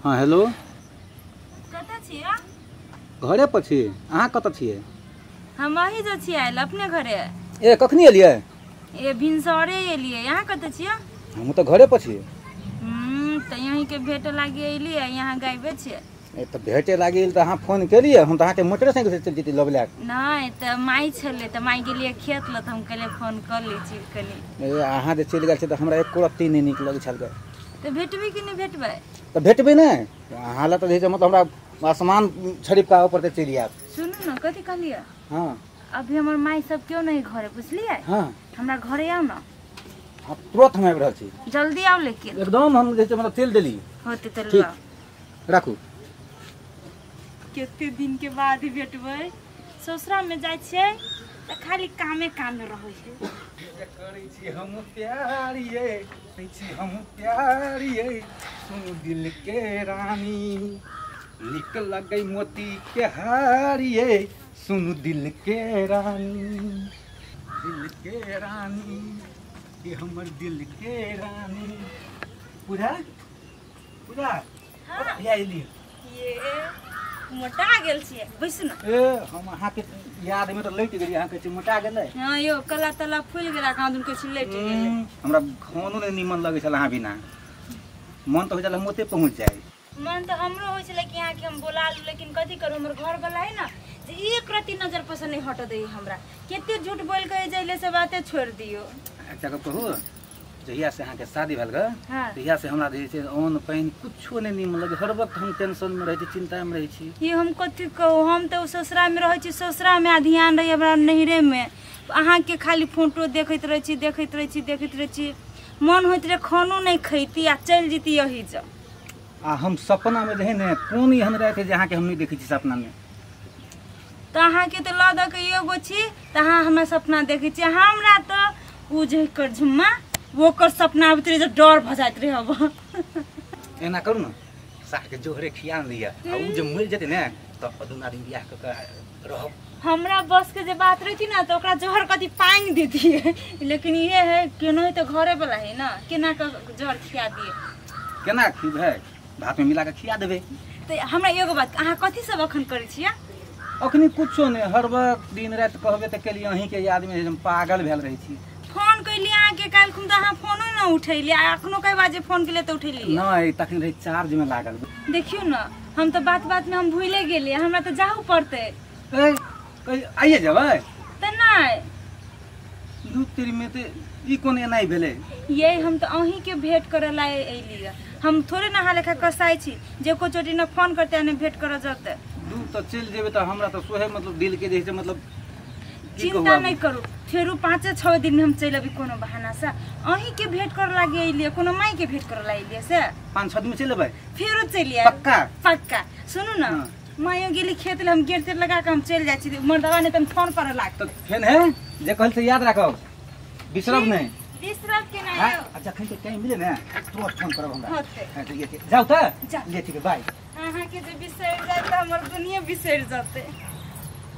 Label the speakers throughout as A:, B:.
A: हाँ हेलो,
B: कतऽ छियै?
A: घरे पर छी। अहाँ कतऽ छियै?
B: हम अही जो छियै आयल अपने घरे।
A: ए कखनी एलियै?
B: ए भिनसरे एलियै। अहाँ कतऽ छियै?
A: हम तऽ घरे पर छियै।
B: तऽ यहीं के भेट लागी एलियै, यहाँ गायबे छियै।
A: ए तऽ भेटे लागि तऽ अहाँ फोन केलियै, हम तऽ अहाँके मोटरसाइकिल से चलि जैती लऽ लए।
B: नहि तऽ माइ छलै तऽ माइ गेलियै खेत लऽ, तऽ हम कहलियै फोन कऽ लै छी कनि।
A: ए अहाँ जे चलि गेल छी तऽ हमरा एको रत्ती नहि नीक लगै छल।
B: तऽ भेटबै कि नहि भेटबै?
A: तऽ भेटबै नहि, अहाँ लए तऽ जे मतलब हमरा आसमान छड़िप कऽ आबऽ पड़तै चलि आयब।
B: सुनू ने, कथी कहलियै?
A: हाँ
B: अभी हमर माइ सब केओ नहीं घरे, बुझलियै?
A: हाँ
B: हमरा घरे आउ ने।
A: हाँ तुरंत हम आबि रहल छी।
B: जल्दी आउ लेकिन।
A: एकदम हम जे मतलब चलि देली।
B: होते तऽ
A: ठीक राखू।
B: कते दिन के बाद भेटबै। ससुरा में जाइ छियै तऽ खाली कामे कामे रहै छै।
A: करै छी हम प्यार ये, करै छी हम प्यार ये, सुन दिल के रानी, निक लगै मोती के हार ये, सुन दिल के रानी, दिल के रानी, ये हमर दिल के रानी। पूजा पूजा
B: हाँ।
A: ये एली।
B: ये मोटा गेल छियै, बैसू ने।
A: ए हम अहाँके याद में तऽ लटि गेलियै, अहाँ कहै छी मोटा गेलै।
B: हाँ यौ, कला तला फूलि गेल, कहाँ दिन कहै छी लटि गेलै।
A: हमरा खानो नहि नीमन लगै छल अहाँ बिना, मन तऽ होइ छल हम ओते पहुँच जाइ।
B: मन तऽ हमरो होइ छलै कि अहाँके हम बोला लू, लेकिन कथी करू, हमर घरवला है ने जे एक रत्ती नजर पर से नहि हटऽ दै हमरा। कते झूठ बोलि कऽ जैले से बाते छोड़ि दियौ।
A: एकटा गप कहू, जहिया से अहाँके शादी भेल गे
B: हाँ
A: तहिया से हमरा जे छै अन्न पानि कुछो नहि नीमन लगै, हर वक्त हम टेंशन में रहै छी, चिंता में रहै छी।
B: ये हम कथी कहू, हम तऽ ससुरा में रहै छी, ससुरा में आ ध्यान रहै हमरा नैहरे में। अहाँके खाली फोटो देखैत रहै छी, देखैत रहै छी, देखैत रहै छी। मन होइत रहै खानो नहि खैती आ चलि जैती यही जब।
A: आ हम सपना में जे है ने कोन एहन राति जे अहाँके हम नहि देखै छी सपना में।
B: तऽ अहाँके तऽ लऽ दऽ के एगो छी तऽ अहाँ हमरा सपना देखै छी, हमरा तऽ ओ जे कर झुम्मा ओकर सपना आबैत रहै जे डर भऽ जाइत रहै। अब
A: एना करू ने, साहके जोहरे खिया लिअ, आ उ जे मरि जेतै ने तऽ दुनू आदमी बियाह कऽ के रहब।
B: हमरा बस के जे बात रहती ना तऽ ओकरा जहर कथी पांग देतियै, लेकिन ये है केनो तऽ घरे वाला है ना, केना कऽ जहर खिया दिए।
A: केना खिबै? भात में मिला के खिया देबै।
B: तऽ हमरा एगो बात, अहाँ कथी सब अखन करै छियै?
A: अखनी कुछो नहि, हर वक्त दिन राति कहबे तऽ केलियै, अहीँके यादमे हम पागल भेल रहै छी।
B: फोन कैलियै अहाँके काल्हि खुन तऽ अहाँ फोनो न उठेलियै, आ अखनो कई बार जे फोन केलियै तऽ उठेलियै
A: नहि। तखन रहै चार्ज में लागल।
B: देखियौ ने, हम तऽ बात बात में हम भूले गेलियै, हमरा तऽ जाहू पड़तै।
A: ए आइए जेबै?
B: तऽ नहि
A: दू तीन में तऽ ई कोन एनाइ भेलै?
B: ये हम तऽ अहीँके भेंट करे ला एलियै, हम थोड़े ना अहाँ लेखा कसाइ छी जे को चोटी न फोन करते ने भेंट करऽ जतै।
A: दू तऽ चलि जेबै तऽ हमरा तऽ सोहे मतलब दिल के जे छै मतलब
B: चिंता नहीं करू, फेरू 5-6 दिन में हम चलि अबी कोनो बहाना से। अहीँके भेंट करे लागी एलियै, कोनो माई के भेंट करे ला एलियै से।
A: 5-6 दिन में चलि अबै?
B: फेरू चलि आयब
A: पक्का?
B: पक्का। सुनू ने, माइयो गेली खेत ले, हम गेट तेट लगा के हम चलि जाइ छी, मर्दवा नहि तऽ हम फोन करे लागतै।
A: तऽ फेन है जे कहल से याद राखब, बिसरब नहि।
B: बिसरब के नहि यौ।
A: आ जखन के टाइम मिले ने तुरंत फोन करब हमरा।
B: होतै।
A: हाँ, ठीक, जाउ तऽ?
B: जाउ।
A: ले ठीक है, बाय।
B: अहाँके जे बिसरि जाय तऽ हमर दुनिया बिसरि जेतै।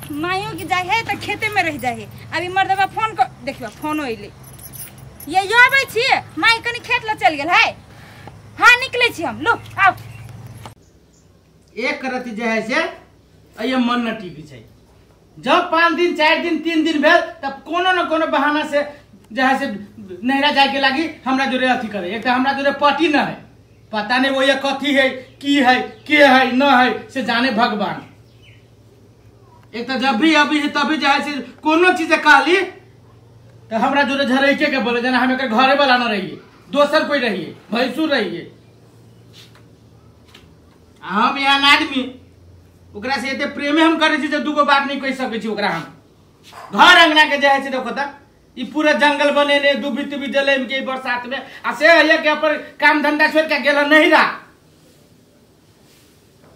B: माइयो के जाइ है तऽ खेते में रहि जाइ है। अभी मर्दवा फोन कर, देखियौ फोनो अयलै। ये यो आबै छी, माइ कनि खेत लए चलि गेल है। हाँ निकलै छी हम, लो आउ।
C: एक रति जे है से अये मन न टिकै छै। जब 5 दिन 4 दिन 3 दिन भेल तब कोनो न कोनो बहाना से जे है से नैहरा जाय के लागी हमरा जोरे अथी करे। एक तऽ हमरा जोरे पटी न है, पता नहीं वो ये कथी है की है के है न है से जाने भगवान। एक तो जब भी अभी है तभी जे है से कोनो चीज कहली तो हमरा जोरे झरैके के बोले, जना हम एकर घरे वाला न रहिए, दोसर कोई रहिए, भैंसुर रहिए। हम यहाँ आदमी ओकरा से एते प्रेमे हम करै छी जे दूगो बात नहीं कहि सकै छी ओकरा। हम घर अंगना के जे है से देखो त ई पूरा जंगल बनेने दुबी तुबी जले के बरसात में, आ से है के अपन काम धंधा छोड़ के गेल नहिरा।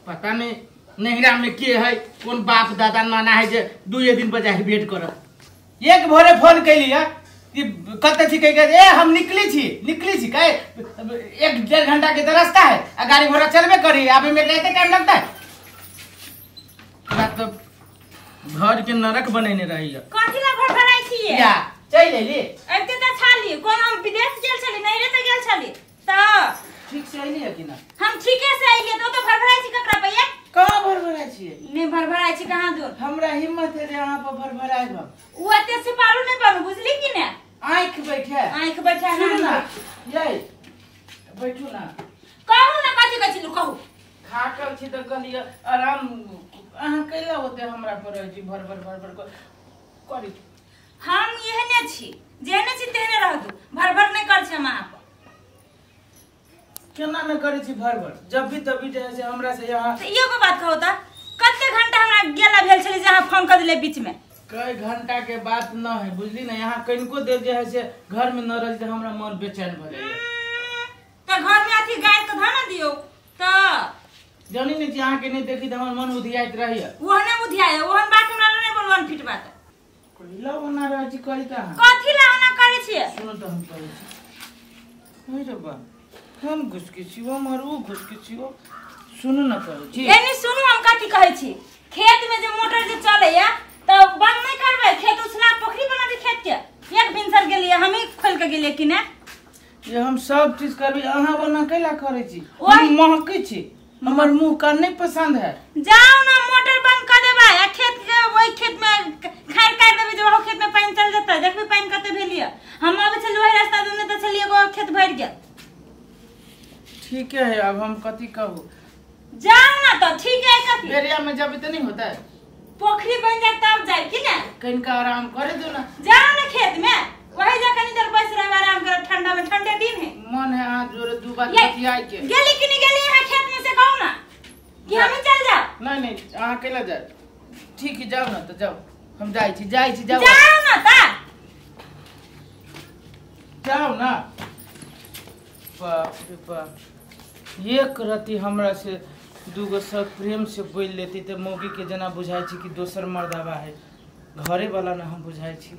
C: पता नहीं नहिरा में के है, कौन बाप दादा नाना है जे 2 दिन पर जाके भेंट करब। एक भोरे फोन कैलियै कि कतऽ छी, कहि ए हम निकली छी, निकली छी, कहे 1-1.5 घंटा के तो रास्ता है, आ गाड़ी घोड़ा चलबे करी, आबे में एते टाइम लगता है। तो घर के नरक बनेने रही।
B: कथी ला भड़भड़ाइ छियै?
C: या चलि एली।
B: एते तऽ छाली, कोन हम विदेश गेल छली, नैहरे तऽ गेल छली। तऽ
C: ठीक से अइली है कि ना?
B: हम ठीके से अइलिए तो तो भरभराइ छी ककरा पे?
C: कहाँ भरभराइ छियै?
B: नहीं भरभराइ छी कहाँ दूर।
C: हमरा हिम्मत है जे अहाँ पर भरभराइब हम।
B: उ एते सिपालू नहीं बनू बुझली कि ने?
C: आँख बैठे
B: आँख बैठे
C: सुनू ना यै बैठू ना।
B: कहू ना कथी कहै छी कहू।
C: थाकल छी तऽ कहलियै आराम। अहाँ कैला ओते हमरा पर रहै छी भर भर भर भर करी?
B: हम एहने छी जेहने छी तेहने रह दू, भर भर नहीं कर छी हम अहाँ पर।
C: केना न करै छी भर भर? जब भी तभी जे है से हमरा से यहाँ
B: तऽ एगो बात कहू तऽ कते घंटा हमरा गेला भेल छलै जे अहाँ फोन कर देले बीच में?
C: कई घंटा के बात न है बुझली ना। यहाँ कनिको देर जे है से घर में न रही तऽ हमरा मन बेचैन भऽ जाइए।
B: तऽ घर में अथी गाय के धऽ न दियौ तऽ
C: जानी नहीं छी अहाँ के नहीं देखी तऽ हमर मन उधियाइत रहैए।
B: ओहने उधियाए ओहन बात हमरा नहीं बोलू अनफिट बात।
C: कैला ओना रहै छी कही तऽ अहाँ
B: कथी ला ओना करै छियै?
C: सुनू तऽ हम कहै छी हे रे बा हम घुसके छियो हमर उ घुसके छियो। सुनू न कहै छी
B: एनी सुनू हम कथी कहै छी। खेत में जे मोटर जे चलैया तऽ बंद नहीं करबै, खेत उछला पोखरी बना दी खेत के। एक भिनसर गेलियै हमही खोल के गेलियै कि ने?
C: ये हम सब चीज करबै अहाँ ओना कैला करै छी? हम महकै छी हमर मुंह कान नहीं पसंद है।
B: जाओ ना मोटर बंद कर देबै आ खेत के ओहि खेत में खार काट देबै जे ओहो खेत में पानि चल जेतै। देखबै पानि कते भेलियै। हम आबै छलियै ओहि रास्ता दूने तऽ छलियै एगो खेत भरि गेल।
C: ठीक है अब हम कथी कहू?
B: जाओ ना तऽ ठीक है कथी
C: बेरिया में जब तऽ नहीं होता है
B: पोखरी बन जाए तब जाए कि ना?
C: कनिका आराम करे दो ना।
B: जाओ ना खेत में वही जा कनी देर बैस रह आराम कर, ठंडा में ठंडे दिन है।
C: मन है अहाँ जोरे दू बात बतियाय के।
B: गेली कि नहीं गेली यहाँ खेत में से कहू ना कि हम चल जाओ?
C: नहीं नहीं अहाँ कैला जाए? ठीक है जाओ ना तो जाओ हम जाइ छी जाइ छी जाओ।
B: जाओ ना ता
C: जाओ ना। बाप रे बाप एक रति हमरा से दूगो सब प्रेम से बोल लेती तऽ मौगी के जेना बुझाइ छी कि दोसर मर्दाबा है घरे वाला ना हम बुझाइ छी।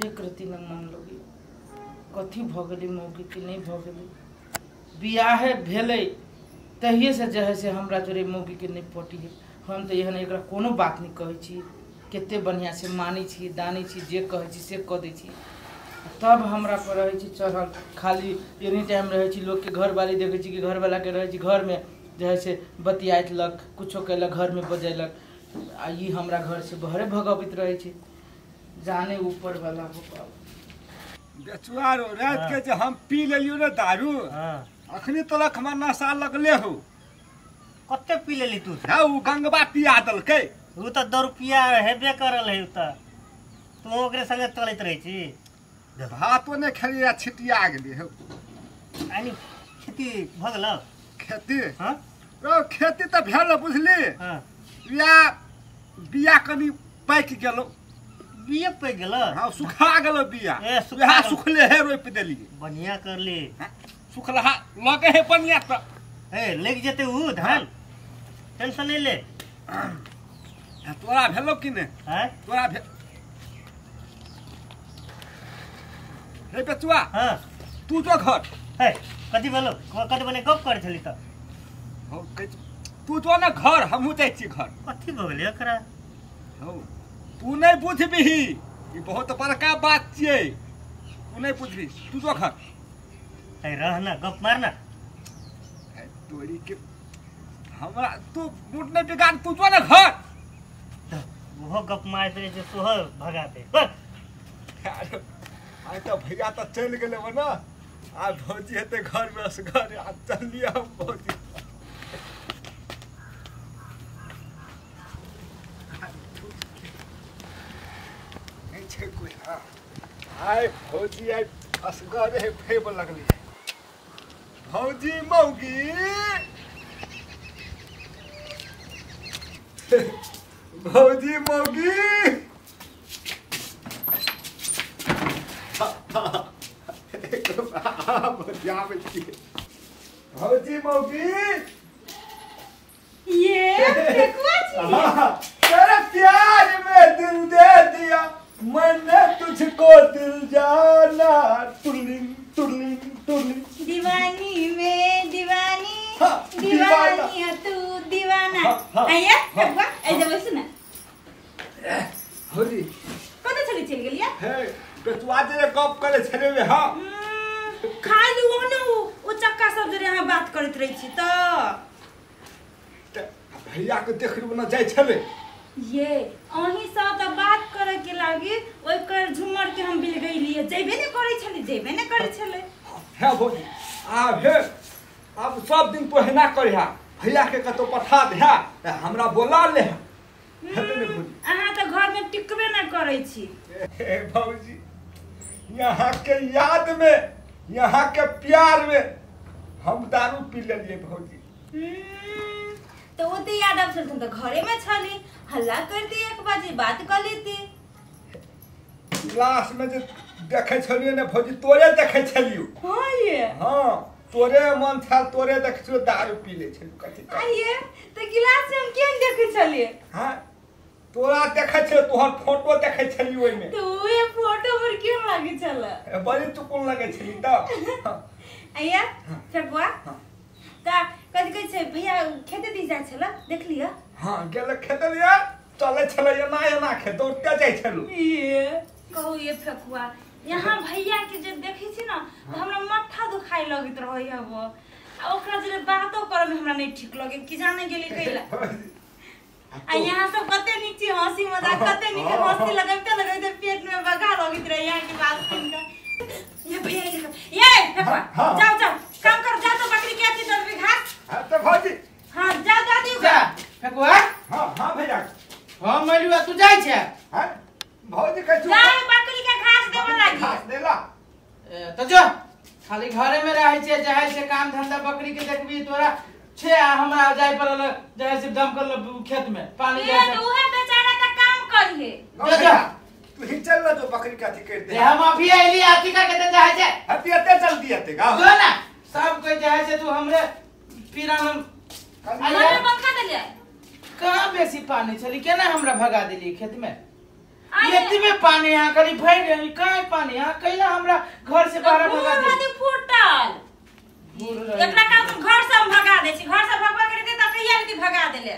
C: एक रति न मन लगी कथी भऽ गेलै मौगी के नहीं भऽ गेलै। बियाहे भेलै तहिए से जे है से हमरा जोरे मौगी के नहीं पटी है। हम तऽ एहन एकरा कोनो बात नहीं कहै छी, कते बढ़िया से मानै छी दानै छी जे कहै छी से कऽ दै छी। तब हमरा पर रहै छी चढ़ल खाली एनी टाइम रहै छी। लोकके घरवाली देखै छी कि घरवालाके रहै छी घरमे जे है से बतियाइत लक कुछो कयलक घरमे बजेलक आ ई हमरा घर से बहरे भगबैत रहै छै। जाने ऊपर वाला हो पाओ।
A: बेचुआरो रात के जे हम पी लेलियो ने दारू अखनी तलक हमर नशा लगले हो।
D: कते पी लेली तू?
A: हाँ उ गंगबा पिया देलकै।
D: उ तऽ दरुपिया हेबे करल है। उ तऽ तू ओकरे संगे चलैत रहै छी।
A: भातो नहि खेलियै छिटिया गेलियै हौ।
D: आनी खेती भऽ गेलौ?
A: खेती
D: हाँ
A: रौ खेती तऽ भेल बुझली।
D: हाँ
A: बिया बिया कनी पाकि गेलौ।
D: बिया पाकि गेलौ?
A: हाँ सुखा गेलौ बिया। ए सुखले हे रोपि देलियै।
D: बढ़िया करली।
A: सुखलहा लगे हे बढ़िया तऽ
D: ए लग जेतै उ धान टेंशन नहीं ले।
A: तोरा भेलौ कि नहि?
D: हैं
A: तोरा भेल हे बेचुआ?
D: हाँ
A: तू जो घर
D: है कथी भेलौ? कथी बने गप करै छली तऽ?
A: हौ तू जो ने घर हमहूँ जाइ छी घर।
D: कथी भऽ गेलै एकरा?
A: हौ तू नहि बुझबिही ई बहुत बड़का बात छियै। तू नहि बुझबिही तू जो घर।
D: है रह ना गप मार ना।
A: तोरी के हमरा तू मूड नहि बिगाड़ तू जो ने घर।
D: ओहो गप मारैत रहै छै सेहो भगा दे।
A: आइ तऽ भैया तऽ चलि गेलै ने आ भौजी हेतै घरमे असगर आ चललियै हम भौजी। नहि छै कोइ। हाँ आइ भौजी आइ असगरे फेब लगली। भौजी मौगी भौजी मौगी भौजी मौगी
B: ये फेकुआ छी।
A: तेरे प्यार में दिल दे दिया मैंने तुझको दिल जाना टुलिंग टुलिंग टुलिंग
B: दीवानी में दीवानी
A: हाँ,
B: दीवानी है तू दीवाना। आया फेकुआ ऐ जब सुन
A: भौजी
B: कतऽ चली चलि गेलियै?
A: हे बेचुआ जे गप करै छलै हाँ
B: खाली ओने ओ चक्का सब जरे अहाँ बात करैत रहै छी त
A: भैया के देख न जाइ छले।
B: ये अहीं सब त बात करे के लागी ओइ कर झुमर के हम बिल गइलिए जइबे ने करै छले जइबे ने करै छले।
A: हे भौजी आब हे अब सब दिन तो हेना करिहा भैया के कतो पठा देहा हमरा बोला ले। हेते ने भौजी
B: अहाँ त घर में टिकबे न करै छी।
A: हे भौजी यहाँ के याद में यहाँ के प्यार में हम दारू पी लेलिए भौजी।
B: तो ओते याद आब छल त घरे में छली हल्ला कर दी एक बाजी बात कर लेती।
A: क्लास में जे देखै छलियो ने भौजी तोरे देखै छलियो।
B: हां ये
A: हां तोरे मन था तोरे देखै छलियो दारू पी ले छलियो कथि
B: आइए त गिलास में हम केन देखै छलिए।
A: हां तोरा देखै छलियो तोहर फोटो देखै छलियो ओइ में।
B: तो ओए फोटो पर केन लागे छल
A: बड़ी चुकुन लगे छली त।
B: आइया फेकुआ त कथि कहै छै भैया खेते दी जाइ छल देख लिया।
A: हां गेल खेते लिया चले छले एना एना खे दौड़ते जाइ छलु।
B: ये कहू ये फेकुआ यहाँ भैया के जे देखै छी न त हमरा माथा दुखाइ लगैत रहै हब आ ओकरा जे बातो करे में हमरा नहीं ठीक लगे कि जाने गेली कैला। आ यहाँ सब कते नीक छी हंसी मजाक कते नीक हंसी लगैते लगैते पेट में बगा लगैत रहे यहाँ के बात सुन के। ये भैया ये फेकुआ जाओ जाओ काम कर जा तो बकरी के अथी दबी घास।
A: हां त भौजी
B: हां जा दादी
C: जा फेकुआ।
A: हां हां भैया
C: हम मलुआ तू जाय छै।
A: हां भौजी कहै
B: जा बकरी के घास देबो लागी
A: घास देला
C: त जो खाली घरे में रहै छै जाय छै काम धंधा बकरी के देखबी तोरा छे आ हमरा जाय पड़ल जाय से दम कर खेत में पानी
B: जाय त उहे बेचारा त काम करिए।
A: जा जा तू ही चल ना जो बकरी के अथी कर दे।
C: हम अभी आइली अथी का के जाय छै
A: अथी एते जल्दी एते गाँव
C: जो ना सब कोई जाय छै तू हमरे पीरा में
B: मोटर बंद कर देलिए।
C: कहां बेसी पानी छली केना हमरा भगा देली खेत में एतबे पानी यहाँ खाली भरि गेल कहाँ पानी यहाँ कैला हमरा घर से बाहर भगा देली
B: फूटल एकरा का घर से हम भगा दे छी घर से भगवा के दे त कहिया भी भगा देले।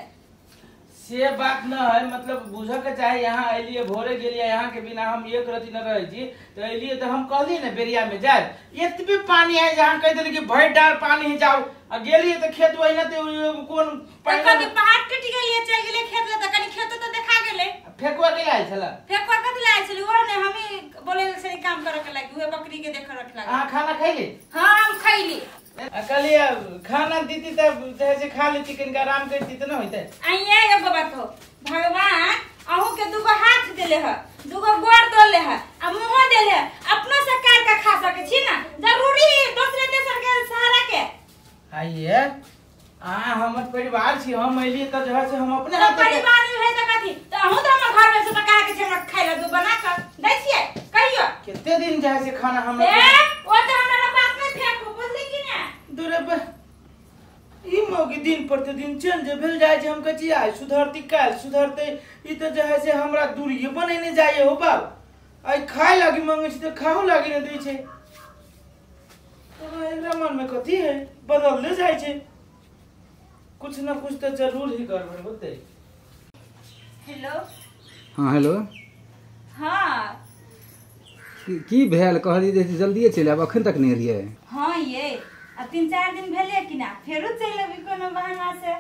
C: से बात न है मतलब बुझ के चाहे यहाँ अलिए भोरे गेलिए यहाँ के बिना हम एक रति न रहे छी त अलिए त हम कहली ने बेरिया में जाए एतबे पानी है जहाँ कह देली कि भरि डार पानी ही जाओ आ गेलिए त खेत वही न कोन
B: पानी कथि पहाड़ टूट गेलिए चल गेलिए खेत ले त कनी खेत त देखा गेले।
C: फेकुआ के आयल छला
B: फेकुआ कथि ले आयल छली ओ ने हमी बोले छली काम करे के लागी उहे बकरी के देख रख लागी।
C: हां खाना खैली।
B: हां हम खैली
C: कहलिए खाना दीती त जे खा लेती कनिका आराम करती त न होइते।
B: आइए एगो बात हो भगवान अहू के दुगो हाथ देले ह दुगो गोड़ देले ह आ मुंह देले ह अपनो से कार का खा सके छी ना जरूरी दूसरे देश के सहारा के।
C: आइए आ हमर परिवार छी हम अइलिए त जे है से हम अपने हाथ
B: परिवार में है त कथि त अहू त हमर घर में से पका के छै हमरा खाइ ला दू बना के दै छियै कहियो
C: कते दिन जे है से खाना हमरा
B: ए ओ त हमरा बात में फेंकू बुझली कि ना।
C: दूरे पे ई मौगी दिन प्रतिदिन चेंज भेल जाय छै हम कहै छी आइ सुधरती काल्हि सुधरते ई त जे है से हमरा दूरिये बनेने जाइए हो बाप आइ खाय लागी मंगै छी त खाहु लागी न दै छै तो एकरा मन में कथी है बदलले जाय छै कुछ न कुछ त जरूर ही गड़बड़ होतै।
B: हेलो
E: हां हेलो
B: हां
E: की भेल कहली जे जल्दीए चलि आब अखन तक नहीं एलियै।
B: हां ये आ 3-4 दिन भेले कि ना फेरो चलि अबी कोनो बहाना से।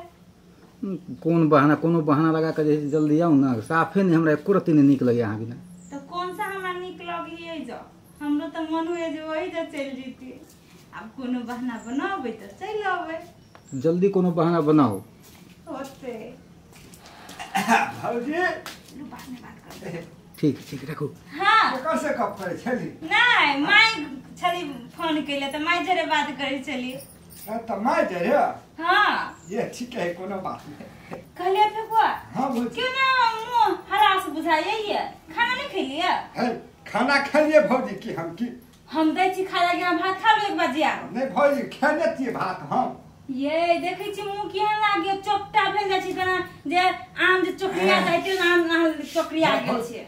E: कोन बहाना कोनो बहाना लगा के जे जल्दी आउ ना साफे नहीं हमरा एको रत्ती नहीं नीक लगे अहाँ बिना।
B: तो कौन सा हमरा नीक लगिए जो हमरो त मन हुए जे वही जो चलि जीती अब कोनो बहाना बनाबै त चलि अबै
E: जल्दी कोनो बहाना बनाओ
B: होते।
A: भौजी
B: लू बाद में बात करबै।
E: ठीक ठीक रखू।
B: हां
A: केकर से गप करै छली?
B: नहीं माई छली फोन केले त माई जरे बात करै छली।
A: त माई जरे?
B: हां
A: ये ठीक है कोनो बात नहीं।
B: कहलिए फेकुआ
A: हां भौजी
B: क्यों ना मुंह हरास बुझाइए खाना नहीं खेलिए?
A: है खाना खेलिए भौजी की हम की
B: हम दै छी खाय लागी हम भात खा लू एक बजिया।
A: नहीं भौजी खेने छियै भात हम।
B: ये देखै छी मुंह केहन लागे चोपटा भेल जाइ छै जेना जे आम जे चोकरिया जाइ छै आम चोकरिया गेल छै।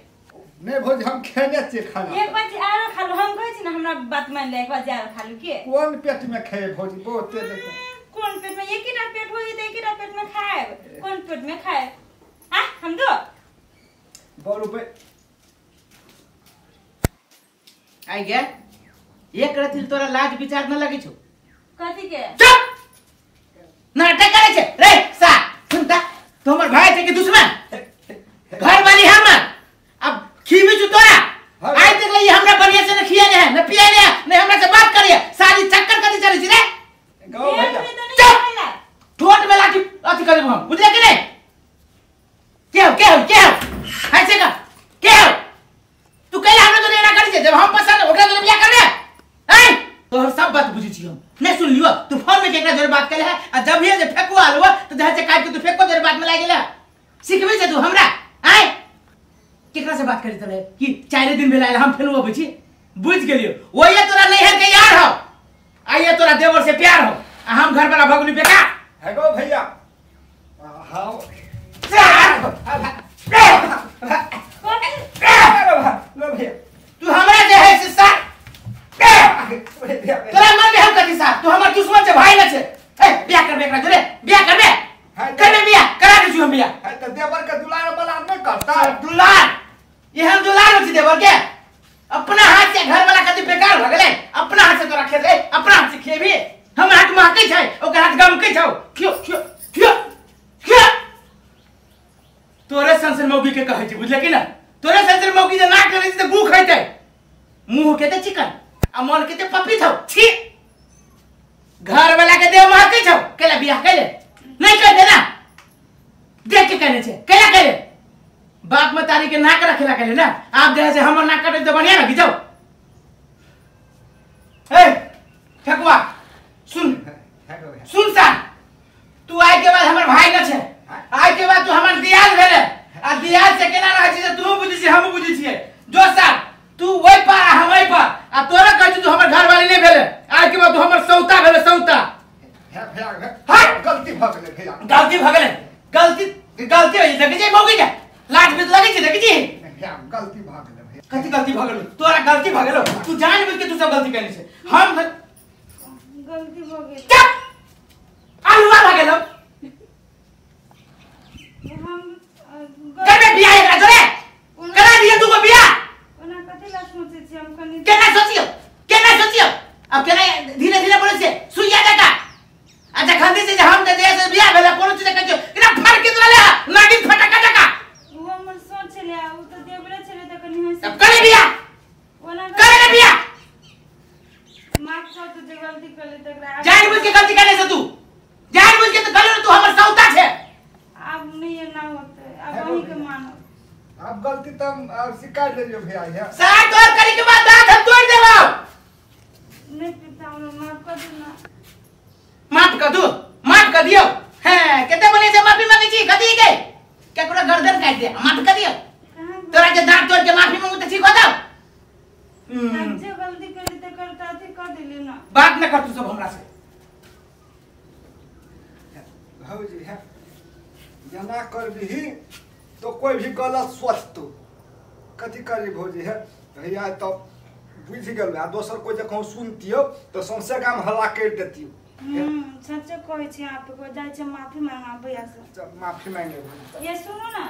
A: नहीं भौजी हम खेने छियै खाना
B: एक बजे आरो खा लू हम कहै छी ना हमरा बात मान ले एक बजे आरो खा लू के
A: कोन पेट में खाए भौजी बहुते देखो
B: कोन पेट में एकेटा पेट होई त एकेटा पेट में खाएब कोन पेट में खाएब आ हम दो
A: बोलू पे
C: आई गया एक रतिल तोरा लाज विचार न लगै छौ
B: कथी के
C: चुप नाटक करै छै रे सा सुनता तो हमर भाई छै कि दुश्मन घर वाली हमर अब खीबी छु तोरा आइ तक लई हमरा बढ़िया से न खियाने है न पियाने है न हमरा से बात करिए सारी चक्कर कथी चलै छी रे
A: गाओ भैया
C: चुप ठोट में लाठी अथी करब हम बुझले कि नहीं के हो के हो के हो ऐसे का के हो तू कहला हमरा जोरे एना करै छै जब हम पसंद ओकरा जोरे बियाह करबे ऐ तोहर सब बात बुझै छी हम नहीं सुन लियो तू फोन में केकरा जोरे बात करे है आ जब ही जे फेकुआ आलो तो जहाँ से काट के तू फेकुआ जोरे बात में लाग गेला सिखबे छै तू हमरा ऐ केकरा से बात करैत रहे कि 4 दिन भेल आयल हम फेनु अबै छी बुझ गेलियो ओये तोरा नैहर के यार हो आइए तोरा देवर से प्यार हो आ हम घर वाला भगनी बेकार
A: है गो भैया हां
C: तू हमरा जे है से सार तोरा मन में हम कथी सार तू हमर दुश्मन छै भाई न छै ए बियाह करबे एकरा जोरे बियाह करबे करबे बियाह करा दै छी हम बियाह
A: है त देवर के दुलार बला नहीं करता
C: दुलार एहन दुलार होइ छै देवर के अपना हाथ से घर वाला कथी बेकार भ गेलै अपना हाथ से तोरा खेले अपना हाथ से खेबी हमर हाथ महकै छै ओकर हाथ गमकै छौ खियो खियो खियो खियो तोरे संसर मौगी के कहै छी बुझले कि ना तोरे संसर मौगी जे नाक करै छी त गू खैतै मुंह के त चिकन आ मन के त पपी छौ छी घर वाला के देह महकै छौ केला बियाह कैले नहीं कह दे ना देख के कहने छे केला कैले बाप मतारी के नाक रखेला कैले ना आप देह से हमर नाक कटै त बढ़िया लगी जाओ ए ठकुआ सुन सुन सा तू आइ के बाद हमर भाई न छे आइ के बाद तू हमर दियाल भेले आ दियाल से केना रहै छी से तू बुझै छी हम बुझै छियै जो साहब तू ओइ पार आ हम ओइ पार आ तोरा कहै छी तू हमर घर वाली नहीं भेले आइ के बाद तू हमर सौता भेले सौता
A: हे भैया गलती भ गेलै भैया
C: गलती भ गेलै गलती गलती होइ देखै छी मौगी के लाज बीत लगै छै देखै छी
A: भैया गलती भ गेलै भैया
C: कथी गलती भ गेलै तोरा गलती भ गेलो तू जान बुझ के तू सब गलती केने छै हम
B: गलती भ गेल
C: चुप आलुआ भ गेलो
B: हम
C: करबे बियाह एकरा जोरे करा दिए दूगो बियाह
B: ओना कथी ला सोचै छी हम कनी
C: केना सोचियो केना सोचियो अब केना धीरे धीरे बोलै छै सुइया जका आ जखन दी छै हम त जे से बियाह भेला कोनो चीज कहै छै केना फरक के तोरा नागिन फटका जका
B: उ हमर सोच छलै उ त देवरे छलै त कनी हंसी
C: अब करे बियाह
B: ओना
C: करे ने बियाह
B: माफ कर तू जे गलती करले तकरा
C: जान बुझ के गलती करले से तू जान बुझ के त गलत तू हमर सौता छै
B: अब नहीं ना होते अब वही के मानो
A: अब गलती त हम स्वीकार लेलियो भैया है
C: सार तोर करी के बाद दांत हम तोड़ देबौ
B: नहीं पिता हमरा माफ कर दू ना
C: माफ कर दू माफ कर दियो हैं केते बोले से माफी मांगे छी कथी के केकरो गर्दन काट दे माफ कर दियो तोरा के दांत तोड़ के माफी मांगू त ठीक हो जाओ
B: जे गलती करी त करता थी कर दिली ना
C: बात न कर तू सब हमरा से
A: भौजी है जना करबिही तो कोई भी गलत सोचतो कथी करी भौजी है भैया तो बुझ गेल आ दोसर कोई जे कहूँ सुनतियो तो सौंसे काम हल्ला कर देतियो
B: सच्चे कहै छी आप को जाइ छै माफी मांगा भैया से
A: माफी मांगे भौजी
B: ये सुनू ना